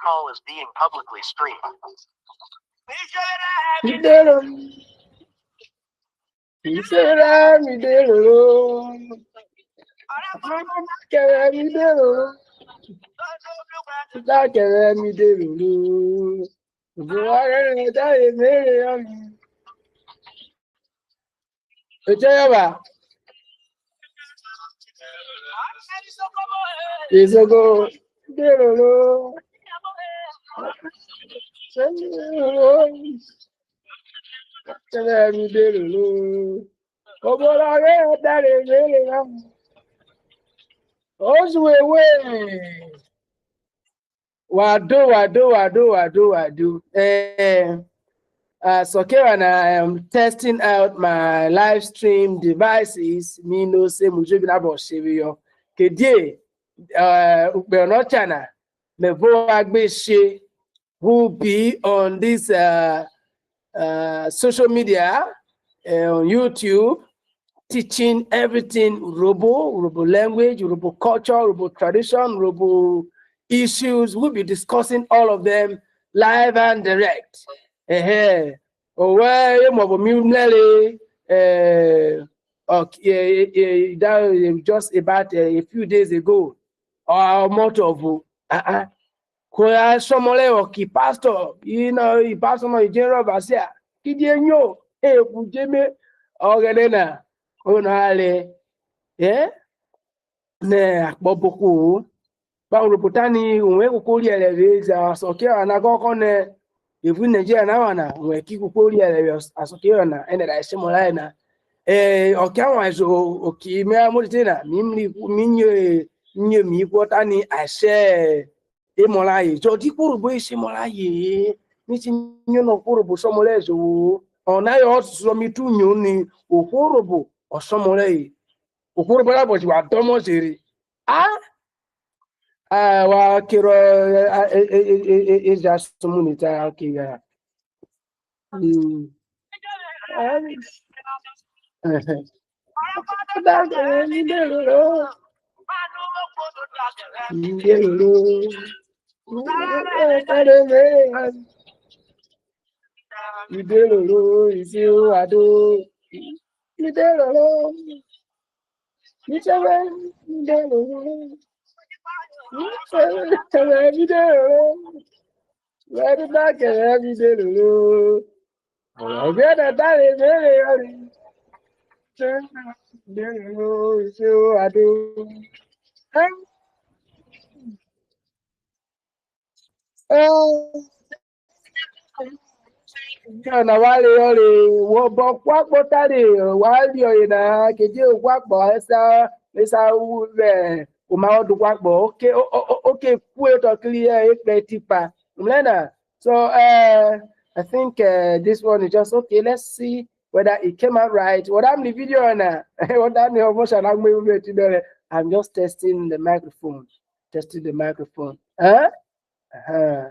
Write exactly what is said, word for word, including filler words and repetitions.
call is being publicly streamed. Mi de ro, mi de ro, mi de ro. Kẹrẹ mi de ro. Da kẹrẹ mi de ro. Obo wa rẹrẹ da ye mere ya mi. Echeyọba. Isoko de roro. Kẹrẹ mi de roro. Obo ra re da re mere ra. Ozu ewe. Wa do, wa do, wa do, wa do, wa do. Eh, uh, Sokera, I am testing out my live stream devices. Mi no se mu jobi na bo shevio. Kedie, uh, ukpe ono chana, me vo agbe she, who be on this, uh, uh, social media, uh, on YouTube, teaching everything Urhobo, Urhobo language, Urhobo culture, Urhobo tradition, Urhobo issues. We'll be discussing all of them live and direct. Ehe. Owe emo ọvo mi mrẹre, eh, ok, eh, eh, eh, that, eh, just about, eh, a few days ago, or a month ọvo. Ah, ah. Ko ra shọmọ rẹ ọke pastor, you know, pastor no je rọ vasia. Kidie nyo, e ku je me, Ọghẹnẹ na, o na re, eh? Nẹ akpọ boko o. Ba Urhobo ta ni, uwẹ koko riẹrẹ vẹ asan ọke ọyena kọkọ nẹ, evun Nigeria na wana, uwẹ ki koko riẹrẹ vẹ asan ọke ọyena, ẹnẹ da shọmọ rayen na. Eh, ọke awan ejo, ọke me a mo tete na, mi mri, mi nyo, mi nyo mi ihwo ta ni, a share emọ raye. Jọ di ihwo Urhobo e shọmọ raye, mi ti nyo nẹ ohwo Urhobo shọmọ rẹ ejo o. Ọna yọ sọ mi tu nyo ni, ohwo Urhobo ọ shọmọ raye. Ohwo Urhobo ra vọ ji wa dọmọ jere. A, a, wa kerọ, a, e, e, e, e, e, e ja sumu ni ta, okay, ya. Mm. Ẹhẹ. Mi de roro. Mi de roro. Mi de roro, isi o ado. Mi de roro. Mi de roro. Mi de roro. Where the back and every day, Lulu. Ọ̀rọ̀ bí ẹ̀dá dáre mẹ́rẹ̀ ọ̀rẹ́. Ṣé ìdílé ló ṣe ó adó? Ẹ, ẹ, na wa re ọre, wọ bọ kua kpota re, wa ri ọye na, keje kua kpọ esa, esa wu vẹ, o ma ọdu kua kpọ, oke, o, o, o, oke ku etọ kiri ẹ, ekpẹ tipa. Mrẹ na, So, uh, I think, uh, this one is just okay. Let's see whether it came out right. What happened the video na? What happened the emotion? I'm just testing the microphone. Testing the microphone. Huh? Uh-huh.